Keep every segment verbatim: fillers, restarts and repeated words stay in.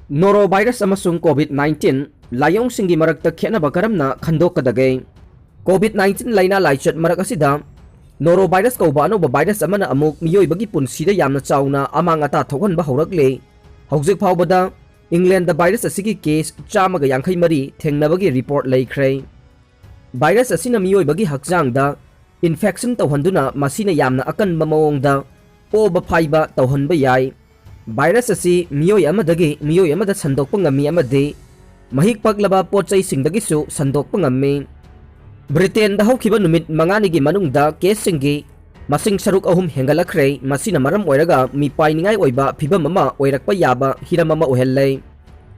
Norovirus ꯑꯃꯁꯨꯡ COVID nineteen ꯂꯥꯏꯑꯣꯡꯁꯤꯡꯒꯤ ꯃꯔꯛꯇ ꯈꯦꯠꯅꯕ ꯀꯔꯝꯅ ꯈꯟꯗꯣꯛꯀꯗꯒꯦ? COVID nineteen ꯂꯥꯏꯅꯥ ꯂꯥꯏꯆꯠ ꯃꯔꯛ ꯑꯁꯤꯗ Norovirus ꯀꯧꯕ ꯑꯅꯧꯕ virus ꯑꯃꯅ ꯑꯃꯨꯛ ꯃꯤꯑꯣꯏꯕꯒꯤ ꯄꯨꯟꯁꯤꯗ ꯌꯥꯝꯅ ꯆꯥꯎꯅ ꯑꯃꯥꯡ ꯑꯇꯥ ꯊꯣꯛꯍꯟꯕ ꯍꯧꯔꯛꯂꯦ꯫ ꯍꯧꯖꯤꯛ ꯐꯥꯎꯕꯗ ꯏꯪꯂꯦꯟꯗ virus ꯑꯁꯤꯒꯤ case ꯆꯥꯝꯃꯒ ꯌꯥꯡꯈꯩ ꯃꯔꯤ ꯊꯦꯡꯅꯕꯒꯤ report ꯂꯩꯈ꯭ꯔꯦ꯫ Virus ꯑꯁꯤꯅ ꯃꯤꯑꯣꯏꯕꯒꯤ ꯍꯛꯆꯥꯡꯗ infection ꯇꯧꯍꯟꯗꯨꯅ ꯃꯁꯤꯅ ꯌꯥꯝꯅ ꯑꯀꯟꯕ ꯃꯑꯣꯡꯗ ꯑꯣꯕ ꯐꯥꯏꯕ ꯇꯧꯍꯟꯕ ꯌꯥꯏ꯫ Virus ꯑꯁꯤ ꯃꯤꯑꯣꯏ ꯑꯃꯗꯒꯤ ꯃꯤꯑꯣꯏ ꯑꯃꯗ ꯁꯟꯗꯣꯛꯄ ꯉꯝꯃꯤ ꯑꯃꯗꯤ ꯃꯍꯤꯛ ꯄꯛꯂꯕ ꯄꯣꯠ ꯆꯩꯁꯤꯡꯗꯒꯤꯁꯨ ꯁꯟꯗꯣꯛꯄ ꯉꯝꯃꯤ꯫ ꯕ꯭ꯔꯤꯇꯦꯟꯗ ꯍꯧꯈꯤꯕ ꯅꯨꯃꯤꯠ ꯃꯉꯥꯅꯤꯒꯤ ꯃꯅꯨꯡꯗ caseꯁꯤꯡꯒꯤ ꯃꯁꯤꯡ ꯁꯔꯨꯛ ꯑꯍꯨꯝ ꯍꯦꯟꯒꯠꯂꯛꯈ꯭ꯔꯦ꯫ ꯃꯁꯤꯅ ꯃꯔꯝ ꯑꯣꯏꯔꯒ ꯃꯤꯄꯥꯏꯅꯤꯡꯉꯥꯏ ꯑꯣꯏꯕ ꯐꯤꯚꯝ ꯑꯃ ꯑꯣꯏꯔꯛꯄ ꯌꯥꯕ ꯍꯤꯔꯝ ꯑꯃ ꯑꯣꯏꯍꯜꯂꯦ꯫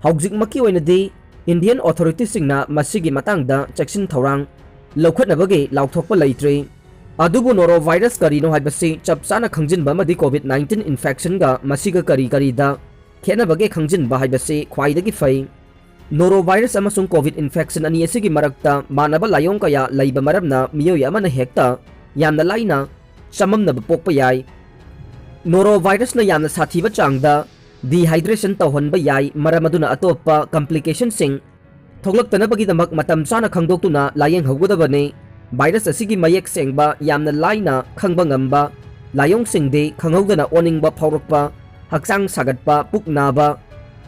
ꯍꯧꯖꯤꯛꯃꯛꯀꯤ ꯑꯣꯏꯅꯗꯤ Indian authorityꯁꯤꯡꯅ ꯃꯁꯤꯒꯤ ꯃꯇꯥꯡꯗ ꯆꯦꯛꯁꯤꯟ ꯊꯧꯔꯥꯡ ꯂꯧꯈꯠꯅꯕꯒꯤ ꯂꯥꯎꯊꯣꯛꯄ ꯂꯩꯇ꯭ꯔꯤ꯫ ꯑꯗꯨꯕꯨ Norovirus ꯀꯔꯤꯅꯣ ꯍꯥꯏꯕꯁꯤ ꯆꯞ ꯆꯥꯅ ꯈꯪꯖꯤꯟꯕ ꯑꯃꯗꯤ COVID nineteen infectionꯒ ꯃꯁꯤꯒ ꯀꯔꯤ ꯀꯔꯤꯗ ꯈꯦꯠꯅꯕꯒꯦ ꯈꯪꯖꯤꯟꯕ ꯍꯥꯏꯕꯁꯤ ꯈ꯭ꯋꯥꯏꯗꯒꯤ ꯐꯩ꯫ Norovirus ꯑꯃꯁꯨꯡ COVID infection ꯑꯅꯤ ꯑꯁꯤꯒꯤ ꯃꯔꯛꯇ ꯃꯥꯟꯅꯕ ꯂꯥꯏꯑꯣꯡ ꯀꯌꯥ ꯂꯩꯕ ꯃꯔꯝꯅ ꯃꯤꯑꯣꯏ ꯑꯃꯅ ꯍꯦꯛꯇ ꯌꯥꯝꯅ ꯂꯥꯏꯅ ꯆꯃꯝꯅꯕ ꯄꯣꯛꯄ ꯌꯥꯏ꯫ Norovirusꯅ ꯌꯥꯝꯅ ꯁꯥꯊꯤꯕ ꯆꯥꯡꯗ dehydration ꯇꯧꯍꯟꯕ ꯌꯥꯏ, ꯃꯔꯝ ꯑꯗꯨꯅ ꯑꯇꯣꯞꯄ complicationꯁꯤꯡ ꯊꯣꯛꯂꯛꯇꯅꯕꯒꯤꯗꯃꯛ ꯃꯇꯝ ꯆꯥꯅ ꯈꯪꯗꯣꯛꯇꯨꯅ ꯂꯥꯌꯦꯡꯍꯧꯒꯗꯕꯅꯤ꯫ Virus ꯑꯁꯤꯒꯤ ꯃꯌꯦꯛ ꯁꯦꯡꯕ, ꯌꯥꯝꯅ ꯂꯥꯏꯅ ꯈꯪꯕ ꯉꯝꯕ ꯂꯥꯏꯑꯣꯡꯁꯤꯡꯗꯤ ꯈꯪꯍꯧꯗꯅ ꯑꯣꯅꯤꯡꯕ ꯐꯥꯎꯔꯛꯄ, ꯍꯛꯆꯥꯡ ꯁꯥꯒꯠꯄ, ꯄꯨꯛ ꯅꯥꯕ,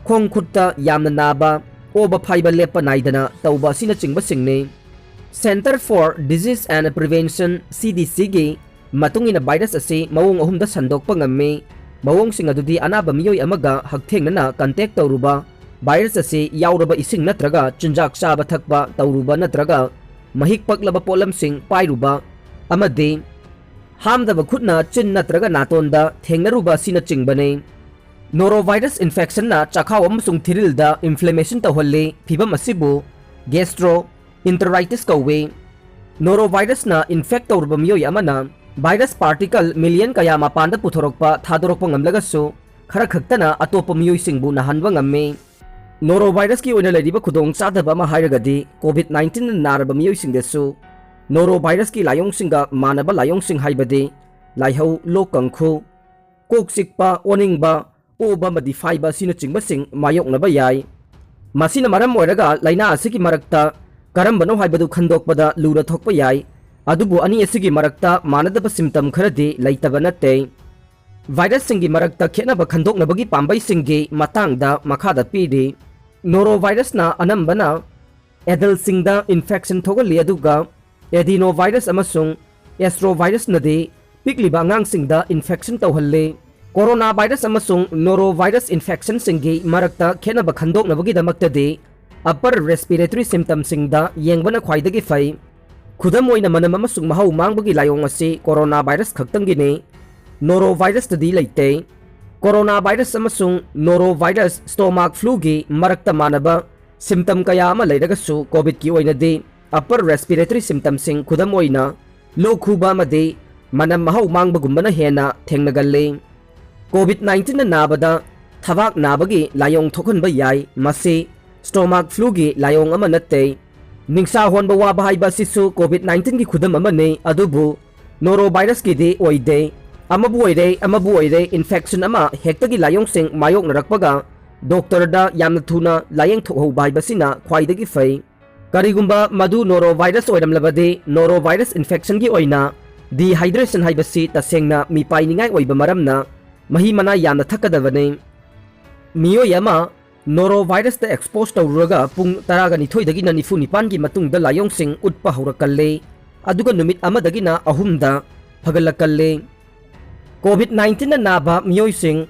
ꯈꯣꯡ ꯈꯨꯠꯇ ꯌꯥꯝꯅ ꯅꯥꯕ, ꯑꯣꯕ ꯐꯥꯏꯕ ꯂꯦꯞꯄ ꯅꯥꯏꯗꯅ ꯇꯧꯕ ꯑꯁꯤꯅꯆꯤꯡꯕꯁꯤꯡꯅꯤ꯫ Centre for Disease and Prevention, CDCꯒꯤ ꯃꯇꯨꯡ ꯏꯟꯅ virus ꯑꯁꯤ ꯃꯑꯣꯡ ꯑꯍꯨꯝꯗ ꯁꯟꯗꯣꯛꯄ ꯉꯝꯃꯤ꯫ ꯃꯑꯣꯡꯁꯤꯡ ꯑꯗꯨꯗꯤ ꯑꯅꯥꯕ ꯃꯤꯑꯣꯏ ꯑꯃꯒ ꯍꯛꯊꯦꯡꯅꯅ contact ꯇꯧꯔꯨꯕ, virus ꯑꯁꯤ ꯌꯥꯎꯔꯕ ꯏꯁꯤꯡ ꯅꯠꯇ꯭ꯔꯒ ꯆꯤꯟꯖꯥꯛ ꯆꯥꯕ ꯊꯛꯄ ꯇꯧꯔꯨꯕ ꯅꯠꯇ꯭ꯔꯒ ꯃꯍꯤꯛ ꯄꯛꯂꯕ ꯄꯣꯠꯂꯝꯁꯤꯡ ꯄꯥꯏꯔꯨꯕ, ꯑꯃꯗꯤ ꯍꯥꯝꯗꯕ ꯈꯨꯠꯅ ꯆꯤꯟ ꯅꯠꯇ꯭ꯔꯒ ꯅꯥꯇꯣꯟꯗ ꯊꯦꯡꯅꯔꯨꯕ ꯑꯁꯤꯅꯆꯤꯡꯕꯅꯤ꯫ Norovirus infectionꯅ ꯆꯥꯛꯈꯥꯎ ꯑꯃꯁꯨꯡ ꯊꯤꯔꯤꯜꯗ inflammation ꯇꯧꯍꯜꯂꯤ꯫ ꯐꯤꯚꯝ ꯑꯁꯤꯕꯨ gastroenteritis ꯀꯧꯏ꯫ Norovirusꯅ infect ꯇꯧꯔꯕ ꯃꯤꯑꯣꯏ ꯑꯃꯅ virus particle million ꯀꯌꯥ ꯃꯄꯥꯟꯗ ꯄꯨꯊꯣꯔꯛꯄ, ꯊꯥꯗꯣꯔꯛꯄ ꯉꯝꯂꯒꯁꯨ, ꯈꯔ ꯈꯛꯇꯅ ꯑꯇꯣꯞꯄ ꯃꯤꯑꯣꯏꯁꯤꯡꯕꯨ ꯅꯥꯍꯟꯕ ꯉꯝꯃꯤ꯫ Norovirusꯀꯤ ꯑꯣꯏꯅ ꯂꯩꯔꯤꯕ ꯈꯨꯗꯣꯡꯆꯥꯗꯕ ꯑꯃ ꯍꯥꯏꯔꯒꯗꯤ COVID nineteenꯅ ꯅꯥꯔꯕ ꯃꯤꯑꯣꯏꯁꯤꯡꯗꯁꯨ Norovirusꯀꯤ ꯂꯥꯏꯑꯣꯡꯁꯤꯡꯒ ꯃꯥꯟꯅꯕ ꯂꯥꯏꯑꯣꯡꯁꯤꯡ ꯍꯥꯏꯕꯗꯤ ꯂꯥꯏꯍꯧ, ꯂꯣꯛ ꯀꯪꯈꯨ, ꯀꯣꯛ ꯆꯤꯛꯄ, ꯑꯣꯅꯤꯡꯕ, ꯄꯣꯕ ꯑꯃꯗꯤ ꯐꯥꯏꯕ ꯑꯁꯤꯅꯆꯤꯡꯕꯁꯤꯡ ꯃꯥꯌꯣꯛꯅꯕ ꯌꯥꯏ꯫ ꯃꯁꯤꯅ ꯃꯔꯝ ꯑꯣꯏꯔꯒ ꯂꯥꯏꯅꯥ ꯑꯁꯤꯒꯤ ꯃꯔꯛꯇ ꯀꯔꯝꯕꯅꯣ ꯍꯥꯏꯕꯗꯨ ꯈꯟꯗꯣꯛꯄꯗ ꯂꯨꯅ ꯊꯣꯛꯄ ꯌꯥꯏ꯫ ꯑꯗꯨꯕꯨ ꯑꯅꯤ ꯑꯁꯤꯒꯤ ꯃꯔꯛꯇ ꯃꯥꯟꯅꯗꯕ ꯁꯤꯝꯇꯝ ꯈꯔꯗꯤ ꯂꯩꯇꯕ ꯅꯠꯇꯦ꯫ ꯚꯥꯏꯔꯁꯁꯤꯡꯒꯤ ꯃꯔꯛꯇ ꯈꯦꯠꯅꯕ ꯈꯟꯗꯣꯛꯅꯕꯒꯤ ꯄꯥꯝꯕꯩꯁꯤꯡꯒꯤ ꯃꯇꯥꯡꯗ ꯃꯈꯥꯗ ꯄꯤꯔꯤ꯫ ꯅꯣꯔꯣ ꯚꯥꯏꯔꯁꯅ ꯑꯅꯝꯕꯅ ꯑꯦꯗꯜꯁꯤꯡꯗ ꯏꯟꯐꯦꯛꯁꯟ ꯊꯣꯛꯍꯜꯂꯤ, ꯑꯗꯨꯒ ꯑꯦꯗꯤꯅꯣ ꯚꯥꯏꯔꯁ ꯑꯃꯁꯨꯡ ꯑꯦꯁꯇ꯭ꯔꯣ ꯚꯥꯏꯔꯁꯅꯗꯤ ꯄꯤꯛꯂꯤꯕ ꯑꯉꯥꯡꯁꯤꯡꯗ ꯏꯟꯐꯦꯛꯁꯟ ꯇꯧꯍꯜꯂꯤ꯫ ꯀꯣꯔꯣꯅꯥ ꯚꯥꯏꯔꯁ ꯑꯃꯁꯨꯡ ꯅꯣꯔꯣ ꯚꯥꯏꯔꯁ ꯏꯟꯐꯦꯛꯁꯟꯁꯤꯡꯒꯤ ꯃꯔꯛꯇ ꯈꯦꯠꯅꯕ ꯈꯟꯗꯣꯛꯅꯕꯒꯤꯗꯃꯛꯇꯗꯤ ꯑꯄꯔ ꯔꯦꯁꯄꯤꯔꯦꯇꯔꯤ ꯁꯤꯝꯇꯝꯁꯤꯡꯗ ꯌꯦꯡꯕꯅ ꯈ꯭ꯋꯥꯏꯗꯒꯤ ꯐꯩ꯫ ꯈꯨꯗꯝ ꯑꯣꯏꯅ, ꯃꯅꯝ ꯑꯃꯁꯨꯡ ꯃꯍꯥꯎ ꯃꯥꯡꯕꯒꯤ ꯂꯥꯏꯑꯣꯡ ꯑꯁꯤ ꯀꯣꯔꯣꯅꯥ ꯚꯥꯏꯔꯁ ꯈꯛꯇꯪꯒꯤꯅꯤ, ꯅꯣꯔꯣ ꯚꯥꯏꯔꯁꯇꯗꯤ ꯂꯩꯇꯦ꯫ ꯀꯣꯔꯣꯅꯥ ꯚꯥꯏꯔꯁ ꯑꯃꯁꯨꯡ ꯅꯣꯔꯣ ꯚꯥꯏꯔꯁ ꯁ꯭ꯇꯣꯃꯥꯛ ꯐ꯭ꯂꯨꯒꯤ ꯃꯔꯛꯇ ꯃꯥꯟꯅꯕ ꯁꯤꯝꯇꯝ ꯀꯌꯥ ꯑꯃ ꯂꯩꯔꯒꯁꯨ, ꯀꯣꯚꯤꯗꯀꯤ ꯑꯣꯏꯅꯗꯤ ꯑꯄꯔ ꯔꯦꯁꯄꯤꯔꯦꯇꯔꯤ ꯁꯤꯝꯇꯝꯁꯤꯡ, ꯈꯨꯗꯝ ꯑꯣꯏꯅ, ꯂꯣꯛ ꯈꯨꯕ ꯑꯃꯗꯤ ꯃꯅꯝ ꯃꯍꯥꯎ ꯃꯥꯡꯕꯒꯨꯝꯕꯅ ꯍꯦꯟꯅ ꯊꯦꯡꯅꯒꯜꯂꯤ꯫ ꯀꯣꯚꯤꯗ ꯅꯥꯏꯟꯇꯤꯟꯅ ꯅꯥꯕꯗ ꯊꯕꯥꯛ ꯅꯥꯕꯒꯤ ꯂꯥꯏꯑꯣꯡ ꯊꯣꯛꯍꯟꯕ ꯌꯥꯏ꯫ ꯃꯁꯤ ꯁ꯭ꯇꯣꯃꯥꯛ ꯐ꯭ꯂꯨꯒꯤ ꯂꯥꯏꯑꯣꯡ ꯑꯃ ꯅꯠꯇꯦ꯫ ꯅꯤꯡꯁꯥ ꯍꯣꯟꯕ ꯋꯥꯕ ꯍꯥꯏꯕ ꯑꯁꯤꯁꯨ ꯀꯣꯚꯤꯗ ꯅꯥꯏꯟꯇꯤꯟꯒꯤ ꯈꯨꯗꯝ ꯑꯃꯅꯤ, ꯑꯗꯨꯕꯨ ꯅꯣꯔꯣ ꯚꯥꯏꯔꯁꯀꯤꯗꯤ ꯑꯣꯏꯗꯦ꯫ ꯑꯃꯕꯨ ꯑꯣꯏꯔꯦ, ꯑꯃꯕꯨ ꯑꯣꯏꯔꯦ, ꯏꯟꯐꯦꯛꯁꯟ ꯑꯃ ꯍꯦꯛꯇꯒꯤ ꯂꯥꯏꯑꯣꯡꯁꯤꯡ ꯃꯥꯌꯣꯛꯅꯔꯛꯄꯒ ꯗꯣꯛꯇꯔꯗ ꯌꯥꯝꯅ ꯊꯨꯅ ꯂꯥꯏꯌꯦꯡꯊꯣꯛꯍꯧꯕ ꯍꯥꯏꯕꯁꯤꯅ ꯈ꯭ꯋꯥꯏꯗꯒꯤ ꯐꯩ꯫ ꯀꯔꯤꯒꯨꯝꯕ ꯃꯗꯨ ꯅꯣꯔꯣ ꯚꯥꯏꯔꯁ ꯑꯣꯏꯔꯝꯂꯕꯗꯤ, ꯅꯣꯔꯣ ꯚꯥꯏꯔꯁ ꯏꯟꯐꯦꯛꯁꯟꯒꯤ ꯑꯣꯏꯅ ꯗꯤꯍꯥꯏꯗ꯭ꯔꯦꯁꯟ ꯍꯥꯏꯕꯁꯤ ꯇꯁꯦꯡꯅ ꯃꯤꯄꯥꯏꯅꯤꯡꯉꯥꯏ ꯑꯣꯏꯕ ꯃꯔꯝꯅ ꯃꯍꯤ ꯃꯅꯥꯏ ꯌꯥꯝꯅ ꯊꯛꯀꯗꯕꯅꯤ꯫ ꯃꯤꯑꯣꯏ ꯑꯃ ꯅꯣꯔꯣ ꯚꯥꯏꯔꯁꯇ ꯑꯦꯛꯁꯄꯣꯖ ꯇꯧꯔꯨꯔꯒ ꯄꯨꯡ ꯇꯔꯥꯅꯤꯊꯣꯏꯗꯒꯤꯅ ꯅꯤꯐꯨ ꯅꯤꯄꯥꯟꯒꯤ ꯃꯇꯨꯡꯗ ꯂꯥꯏꯑꯣꯡꯁꯤꯡ ꯎꯠꯄ ꯍꯧꯔꯛꯀꯜꯂꯤ, ꯑꯗꯨꯒ ꯅꯨꯃꯤꯠ ꯑꯃꯗꯒꯤꯅ ꯑꯍꯨꯝꯗ ꯐꯒꯠꯂꯛꯀꯜꯂꯤ꯫ ꯀꯣꯚꯤꯗ ꯅꯥꯏꯟꯇꯤꯟꯅ ꯅꯥꯕ ꯃꯤꯑꯣꯏꯁꯤꯡ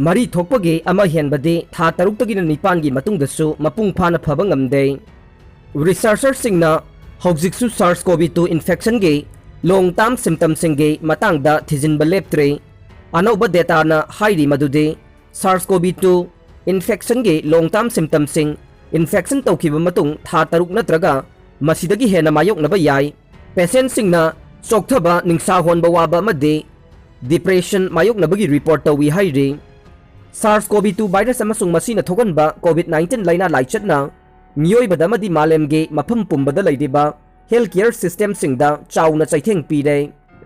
ꯃꯔꯤ ꯊꯣꯛꯄꯒꯤ ꯑꯃ ꯍꯦꯟꯕꯗꯤ ꯊꯥ ꯇꯔꯨꯛꯇꯒꯤꯅ ꯅꯤꯄꯥꯟꯒꯤ ꯃꯇꯨꯡꯗꯁꯨ ꯃꯄꯨꯡ ꯐꯥꯅ ꯐꯕ ꯉꯝꯗꯦ꯫ ꯔꯤꯁꯔꯆꯔꯁꯤꯡꯅ ꯍꯧꯖꯤꯛꯁꯨ ꯁꯥꯔꯁ ꯀꯣꯚꯤ ꯇꯨ ꯏꯟꯐꯦꯛꯁꯟꯒꯤ ꯂꯣꯡ ꯇꯥꯔꯝ ꯁꯤꯝꯇꯝꯁꯤꯡꯒꯤ ꯃꯇꯥꯡꯗ ꯊꯤꯖꯤꯟꯕ ꯂꯦꯞꯇ꯭ꯔꯤ꯫ ꯑꯅꯧꯕ ꯗꯦꯇꯥꯅ ꯍꯥꯏꯔꯤ ꯃꯗꯨꯗꯤ ꯁꯥꯔꯁ ꯀꯣꯚꯤ ꯇꯨ ꯏꯟꯐꯦꯛꯁꯟꯒꯤ ꯂꯣꯡ ꯇꯥꯔꯝ ꯁꯤꯝꯇꯝꯁꯤꯡ, ꯏꯟꯐꯦꯛꯁꯟ ꯇꯧꯈꯤꯕ ꯃꯇꯨꯡ ꯊꯥ ꯇꯔꯨꯛ ꯅꯠꯇ꯭ꯔꯒ ꯃꯁꯤꯗꯒꯤ ꯍꯦꯟꯅ ꯃꯥꯌꯣꯛꯅꯕ ꯌꯥꯏ꯫ ꯄꯦꯁꯦꯟꯠꯁꯤꯡꯅ ꯆꯣꯛꯊꯕ, ꯅꯤꯡꯁꯥ ꯍꯣꯟꯕ ꯋꯥꯕ ꯑꯃꯗꯤ ꯗꯤꯄ꯭ꯔꯦꯁꯟ ꯃꯥꯌꯣꯛꯅꯕꯒꯤ ꯔꯤꯄꯣꯔꯠ ꯇꯧꯏ ꯍꯥꯏꯔꯤ꯫ ꯁꯥꯔꯁ ꯀꯣꯚꯤ ꯇꯨ ꯚꯥꯏꯔꯁ ꯑꯃꯁꯨꯡ ꯃꯁꯤꯅ ꯊꯣꯛꯍꯟꯕ ꯀꯣꯚꯤꯗ ꯅꯥꯏꯟꯇꯤꯟ ꯂꯥꯏꯅꯥ ꯂꯥꯏꯆꯠꯅ ꯃꯤꯑꯣꯏꯕꯗ ꯑꯃꯗꯤ ꯃꯥꯂꯦꯝꯒꯤ ꯃꯐꯝ ꯄꯨꯝꯕꯗ ꯂꯩꯔꯤꯕ ꯍꯦꯜꯊ ꯀꯦꯌꯔ ꯁꯤꯁꯇꯦꯝꯁꯤꯡꯗ ꯆꯥꯎꯅ ꯆꯩꯊꯦꯡ ꯄꯤꯔꯦ꯫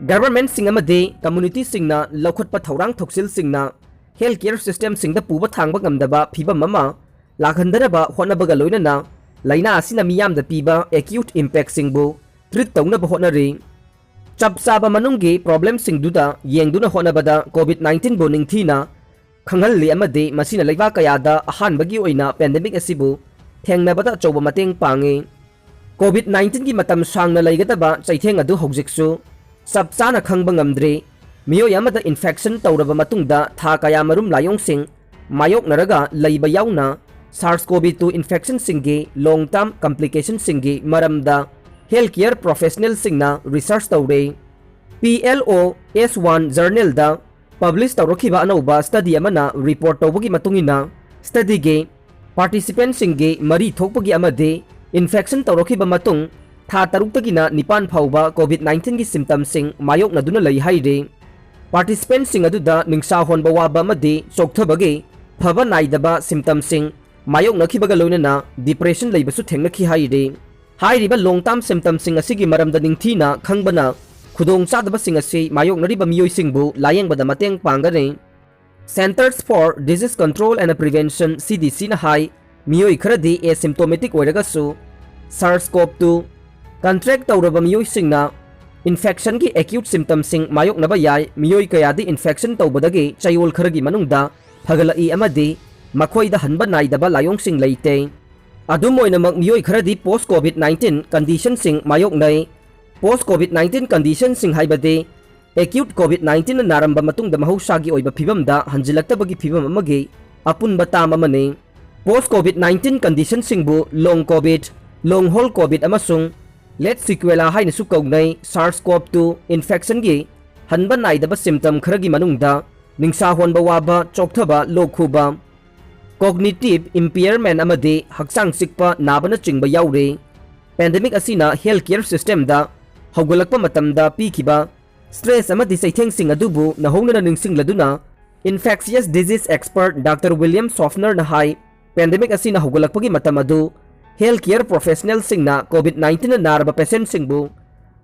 ꯒꯚꯔꯟꯃꯦꯟꯠꯁꯤꯡ ꯑꯃꯗꯤ ꯀꯝꯃ꯭ꯌꯨꯅꯤꯇꯤꯁꯤꯡꯅ ꯂꯧꯈꯠꯄ ꯊꯧꯔꯥꯡ ꯊꯧꯁꯤꯜꯁꯤꯡꯅ health care systemꯁꯤꯡꯗ ꯄꯨꯕ ꯊꯥꯡꯕ ꯉꯝꯗꯕ ꯐꯤꯚꯝ ꯑꯃ ꯂꯥꯛꯍꯟꯗꯅꯕ ꯍꯣꯠꯅꯕꯒ ꯂꯣꯏꯅꯅ ꯂꯥꯏꯅꯥ ꯑꯁꯤꯅ ꯃꯤꯌꯥꯝꯗ ꯄꯤꯕ acute impactꯁꯤꯡꯕꯨ treat ꯇꯧꯅꯕ ꯍꯣꯠꯅꯔꯤ꯫ ꯆꯞ ꯆꯥꯕ ꯃꯅꯨꯡꯒꯤ problemꯁꯤꯡꯗꯨꯗ ꯌꯦꯡꯗꯨꯅ ꯍꯣꯠꯅꯕꯗ COVID nineteenꯕꯨ ꯅꯤꯡꯊꯤꯅ ꯈꯪꯍꯜꯂꯤ ꯑꯃꯗꯤ ꯃꯁꯤꯅ ꯂꯩꯕꯥꯛ ꯀꯌꯥꯗ ꯑꯍꯥꯟꯕꯒꯤ ꯑꯣꯏꯅ pandemic ꯑꯁꯤꯕꯨ ꯊꯦꯡꯅꯕꯗ ꯑꯆꯧꯕ ꯃꯇꯦꯡ ꯄꯥꯡꯉꯤ꯫ COVID nineteenꯒꯤ ꯃꯇꯝ ꯁꯥꯡꯅ ꯂꯩꯒꯗꯕ ꯆꯩꯊꯦꯡ ꯑꯗꯨ ꯍꯧꯖꯤꯛꯁꯨ ꯆꯞ ꯆꯥꯅ ꯈꯪꯕ ꯉꯝꯗ꯭ꯔꯤ꯫ ꯃꯤꯑꯣꯏ ꯑꯃꯗ infection ꯇꯧꯔꯕ ꯃꯇꯨꯡꯗ ꯊꯥ ꯀꯌꯥ ꯃꯔꯨꯝ ꯂꯥꯏꯑꯣꯡꯁꯤꯡ ꯃꯥꯌꯣꯛꯅꯔꯒ ꯂꯩꯕ ꯌꯥꯎꯅ SARS-CoV two infectionꯁꯤꯡꯒꯤ long term complicationꯁꯤꯡꯒꯤ ꯃꯔꯝꯗ health care professionalꯁꯤꯡꯅ research ꯇꯧꯔꯤ꯫ P L O S one journalꯗ publish ꯇꯧꯔꯛꯈꯤꯕ ꯑꯅꯧꯕ study ꯑꯃꯅ report ꯇꯧꯕꯒꯤ ꯃꯇꯨꯡ ꯏꯟꯅ, studyꯒꯤ participantꯁꯤꯡꯒꯤ ꯃꯔꯤ ꯊꯣꯛꯄꯒꯤ ꯑꯃꯗꯤ infection ꯇꯧꯔꯛꯈꯤꯕ ꯃꯇꯨꯡ ꯊꯥ ꯇꯔꯨꯛꯇꯒꯤꯅ ꯅꯤꯄꯥꯟ ꯐꯥꯎꯕ COVID nineteenꯒꯤ symptomꯁꯤꯡ ꯃꯥꯌꯣꯛꯅꯗꯨꯅ ꯂꯩ ꯍꯥꯏꯔꯤ꯫ Participantꯁꯤꯡ ꯑꯗꯨꯗ ꯅꯤꯡꯁꯥ ꯍꯣꯟꯕ ꯋꯥꯕ ꯑꯃꯗꯤ ꯆꯣꯛꯊꯕꯒꯤ ꯐꯕ ꯅꯥꯏꯗꯕ symptomꯁꯤꯡ ꯃꯥꯌꯣꯛꯅꯈꯤꯕꯒ ꯂꯣꯏꯅꯅ depression ꯂꯩꯕꯁꯨ ꯊꯦꯡꯅꯈꯤ ꯍꯥꯏꯔꯤ꯫ ꯍꯥꯏꯔꯤꯕ long term symptomꯁꯤꯡ ꯑꯁꯤꯒꯤ ꯃꯔꯝꯗ ꯅꯤꯡꯊꯤꯅ ꯈꯪꯕꯅ ꯈꯨꯗꯣꯡꯆꯥꯗꯕꯁꯤꯡ ꯑꯁꯤ ꯃꯥꯌꯣꯛꯅꯔꯤꯕ ꯃꯤꯑꯣꯏꯁꯤꯡꯕꯨ ꯂꯥꯌꯦꯡꯕꯗ ꯃꯇꯦꯡ ꯄꯥꯡꯒꯅꯤ꯫ Centers for Disease Control and Prevention, CDCꯅ ꯍꯥꯏ, ꯃꯤꯑꯣꯏ ꯈꯔꯗꯤ asymptomatic ꯑꯣꯏꯔꯒꯁꯨ SARS-CoV two contract ꯇꯧꯔꯕ ꯃꯤꯑꯣꯏꯁꯤꯡꯅ infectionꯒꯤ acute symptomꯁꯤꯡ ꯃꯥꯌꯣꯛꯅꯕ ꯌꯥꯏ꯫ ꯃꯤꯑꯣꯏ ꯀꯌꯥꯗꯤ infection ꯇꯧꯕꯗꯒꯤ ꯆꯌꯣꯜ ꯈꯔꯒꯤ ꯃꯅꯨꯡꯗ ꯐꯒꯠꯂꯛꯏ ꯑꯃꯗꯤ ꯃꯈꯣꯏꯗ ꯍꯟꯕ ꯅꯥꯏꯗꯕ ꯂꯥꯏꯑꯣꯡꯁꯤꯡ ꯂꯩꯇꯦ꯫ ꯑꯗꯨꯝ ꯑꯣꯏꯅꯃꯛ, ꯃꯤꯑꯣꯏ ꯈꯔꯗꯤ post COVID nineteen conditionꯁꯤꯡ ꯃꯥꯌꯣꯛꯅꯩ꯫ Post COVID nineteen conditionꯁꯤꯡ ꯍꯥꯏꯕꯗꯤ acute COVID nineteenꯅ ꯅꯥꯔꯝꯕ ꯃꯇꯨꯡꯗ ꯃꯍꯧꯁꯥꯒꯤ ꯑꯣꯏꯕ ꯐꯤꯚꯝꯗ ꯍꯟꯖꯤꯜꯂꯛꯇꯕꯒꯤ ꯐꯤꯚꯝ ꯑꯃꯒꯤ ꯑꯄꯨꯟꯕ term ꯑꯃꯅꯤ꯫ Post COVID nineteen conditionꯁꯤꯡꯕꯨ long COVID, long haul COVID ꯑꯃꯁꯨꯡ late sequela ꯍꯥꯏꯅꯁꯨ ꯀꯧꯅꯩ꯫ SARS-CoV two infectionꯒꯤ ꯍꯟꯕ ꯅꯥꯏꯗꯕ symptom ꯈꯔꯒꯤ ꯃꯅꯨꯡꯗ ꯅꯤꯡꯁꯥ ꯍꯣꯟꯕ ꯋꯥꯕ, ꯆꯣꯛꯊꯕ, ꯂꯣꯛ ꯈꯨꯕ, cognitive impairment ꯑꯃꯗꯤ ꯍꯛꯆꯥꯡ ꯆꯤꯛꯄ ꯅꯥꯕꯅꯆꯤꯡꯕ ꯌꯥꯎꯔꯤ꯫ Pandemic ꯑꯁꯤꯅ health care systemꯗ ꯍꯧꯒꯠꯂꯛꯄ ꯃꯇꯝꯗ ꯄꯤꯈꯤꯕ stress ꯑꯃꯗꯤ ꯆꯩꯊꯦꯡꯁꯤꯡ ꯑꯗꯨꯕꯨ ꯅꯧꯍꯧꯅꯅ ꯅꯤꯡꯁꯤꯡꯂꯗꯨꯅ, infectious disease expert Doctor William Schaffnerꯅ ꯍꯥꯏ, pandemic ꯑꯁꯤꯅ ꯍꯧꯒꯠꯂꯛꯄꯒꯤ ꯃꯇꯝ ꯑꯗꯨ health care professionalꯁꯤꯡꯅ COVID nineteenꯅ ꯅꯥꯔꯕ patientꯁꯤꯡꯕꯨ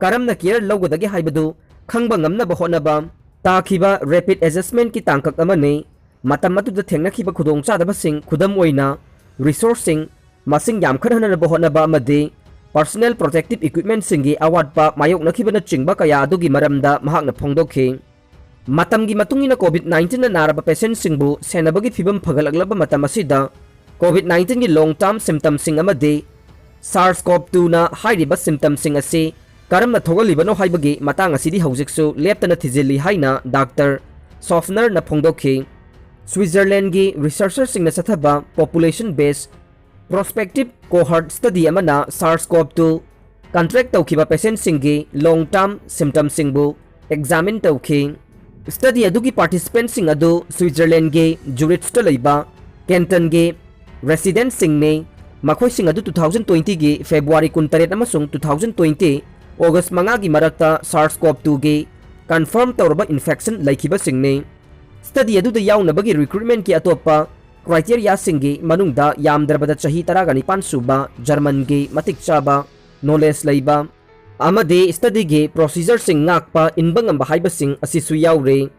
ꯀꯔꯝꯅ care ꯂꯧꯒꯗꯒꯦ ꯍꯥꯏꯕꯗꯨ ꯈꯪꯕ ꯉꯝꯅꯕ ꯍꯣꯠꯅꯕ ꯇꯥꯈꯤꯕ rapid adjustmentꯀꯤ ꯇꯥꯡꯀꯛ ꯑꯃꯅꯤ꯫ ꯃꯇꯝ ꯑꯗꯨꯗ ꯊꯦꯡꯅꯈꯤꯕ ꯈꯨꯗꯣꯡꯆꯥꯗꯕꯁꯤꯡ, ꯈꯨꯗꯝ ꯑꯣꯏꯅ resourceꯁꯤꯡ ꯃꯁꯤꯡ ꯌꯥꯝꯈꯠꯍꯟꯅꯕ ꯍꯣꯠꯅꯕ ꯑꯃꯗꯤ personal protective equipmentꯁꯤꯡꯒꯤ ꯑꯋꯥꯠꯄ ꯃꯥꯌꯣꯛꯅꯈꯤꯕꯅꯆꯤꯡꯕ ꯀꯌꯥ ꯑꯗꯨꯒꯤ ꯃꯔꯝꯗ ꯃꯍꯥꯛꯅ ꯐꯣꯡꯗꯣꯛꯈꯤ꯫ ꯃꯇꯝꯒꯤ ꯃꯇꯨꯡ ꯏꯟꯅ COVID nineteenꯅ ꯅꯥꯔꯕ patientꯁꯤꯡꯕꯨ ꯁꯦꯟꯅꯕꯒꯤ ꯐꯤꯚꯝ ꯐꯒꯠꯂꯛꯂꯕ ꯃꯇꯝ ꯑꯁꯤꯗ COVID nineteenꯒꯤ long term symptomꯁꯤꯡ ꯑꯃꯗꯤ SARS-CoV twoꯅ ꯍꯥꯏꯔꯤꯕ symptomꯁꯤꯡ ꯑꯁꯤ ꯀꯔꯝꯅ ꯊꯣꯛꯍꯜꯂꯤꯕꯅꯣ ꯍꯥꯏꯕꯒꯤ ꯃꯇꯥꯡ ꯑꯁꯤꯗꯤ ꯍꯧꯖꯤꯛꯁꯨ ꯂꯦꯞꯇꯅ ꯊꯤꯖꯤꯜꯂꯤ ꯍꯥꯏꯅ ꯗꯥꯛꯇꯔ ꯁꯣꯐꯅꯔꯅ ꯐꯣꯡꯗꯣꯛꯈꯤ꯫ ꯁ꯭ꯋꯤꯖꯔꯂꯦꯟꯒꯤ researcherꯁꯤꯡꯅ ꯆꯠꯊꯕ population based prospective cohort study ꯑꯃꯅ SARS-CoV two contract ꯇꯧꯈꯤꯕ patientꯁꯤꯡꯒꯤ long term symptomꯁꯤꯡꯕꯨ examine ꯇꯧꯈꯤ꯫ Study ꯑꯗꯨꯒꯤ participantꯁꯤꯡ ꯑꯗꯨ ꯁ꯭ꯋꯤꯖꯔꯂꯦꯟꯒꯤ ꯖꯨꯔꯤꯠꯁꯇ ꯂꯩꯕ cantonꯒꯤ residentꯁꯤꯡꯅꯤ꯫ ꯃꯈꯣꯏꯁꯤꯡ ꯑꯗꯨ two thousand twentyꯒꯤ February ꯀꯨꯟꯇꯔꯦꯠ ꯑꯃꯁꯨꯡ two thousand twenty August ꯃꯉꯥꯒꯤ ꯃꯔꯛꯇ SARS-CoV twoꯒꯤ confirm ꯇꯧꯔꯕ infection ꯂꯩꯈꯤꯕꯁꯤꯡꯅꯤ꯫ Study ꯑꯗꯨꯗ ꯌꯥꯎꯅꯕꯒꯤ recruitmentꯀꯤ ꯑꯇꯣꯞꯄ criteriaꯁꯤꯡꯒꯤ ꯃꯅꯨꯡꯗ ꯌꯥꯝꯗ꯭ꯔꯕꯗ ꯆꯍꯤ ꯇꯔꯥꯒ ꯅꯤꯄꯥꯟ ꯁꯨꯕ, Germanꯒꯤ ꯃꯇꯤꯛ ꯆꯥꯕ knowledge ꯂꯩꯕ ꯑꯃꯗꯤ studyꯒꯤ procedureꯁꯤꯡ ꯉꯥꯛꯄ ꯏꯟꯕ ꯉꯝꯕ ꯍꯥꯏꯕꯁꯤꯡ ꯑꯁꯤꯁꯨ ꯌꯥꯎꯔꯤ꯫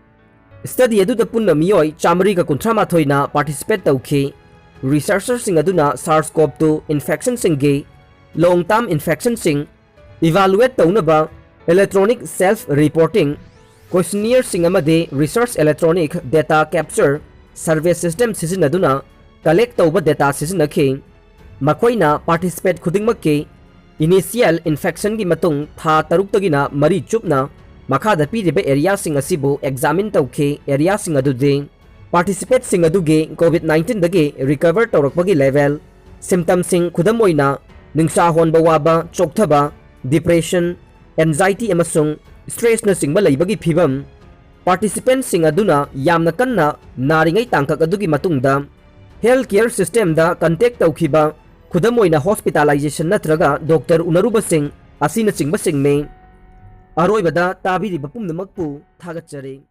Study ꯑꯗꯨꯗ ꯄꯨꯟꯅ ꯃꯤꯑꯣꯏ ꯆꯥꯃꯔꯤꯒ ꯀꯨꯟꯊ꯭ꯔꯥ ꯃꯥꯊꯣꯏꯅ participate ꯇꯧꯈꯤ꯫ Researcherꯁꯤꯡ ꯑꯗꯨꯅ SARS-CoV two infectionꯁꯤꯡꯒꯤ long term infectionꯁꯤꯡ evaluate ꯇꯧꯅꯕ electronic self reporting questionnareꯁꯤꯡ ꯑꯃꯗꯤ research electronic data capture survey system ꯁꯤꯖꯤꯟꯅꯗꯨꯅ collect ꯇꯧꯕ data ꯁꯤꯖꯤꯟꯅꯈꯤ꯫ ꯃꯈꯣꯏꯅ participant ꯈꯨꯗꯤꯡꯃꯛꯀꯤ initial infectionꯒꯤ ꯃꯇꯨꯡ ꯊꯥ ꯇꯔꯨꯛꯇꯒꯤꯅ ꯃꯔꯤ ꯆꯨꯞꯅ ꯃꯈꯥꯗ ꯄꯤꯔꯤꯕ areaꯁꯤꯡ ꯑꯁꯤꯕꯨ examine ꯇꯧꯈꯤ꯫ Areaꯁꯤꯡ ꯑꯗꯨꯗꯤ participantꯁꯤꯡ ꯑꯗꯨꯒꯤ COVID nineteenꯗꯒꯤ recover ꯇꯧꯔꯛꯄꯒꯤ level, symptomꯁꯤꯡ, ꯈꯨꯗꯝ ꯑꯣꯏꯅ ꯅꯤꯡꯁꯥ ꯍꯣꯟꯕ ꯋꯥꯕ, ꯆꯣꯛꯊꯕ, depression, anxiety ꯑꯃꯁꯨꯡ stressꯅꯆꯤꯡꯕ ꯂꯩꯕꯒꯤ ꯐꯤꯚꯝ, participantꯁꯤꯡ ꯑꯗꯨꯅ ꯌꯥꯝꯅ ꯀꯟꯅ ꯅꯥꯔꯤꯉꯩ ꯇꯥꯡꯀꯛ ꯑꯗꯨꯒꯤ ꯃꯇꯨꯡꯗ health care systemꯗ contact ꯇꯧꯈꯤꯕ, ꯈꯨꯗꯝ ꯑꯣꯏꯅ hospitalization ꯅꯠꯇ꯭ꯔꯒ doctor ꯎꯅꯔꯨꯕꯁꯤꯡ ꯑꯁꯤꯅꯆꯤꯡꯕꯁꯤꯡꯅꯤ꯫ ꯑꯔꯣꯏꯕꯗ ꯇꯥꯕꯤꯔꯤꯕ ꯄꯨꯝꯅꯃꯛꯄꯨ ꯊꯥꯒꯠꯆꯔꯤ꯫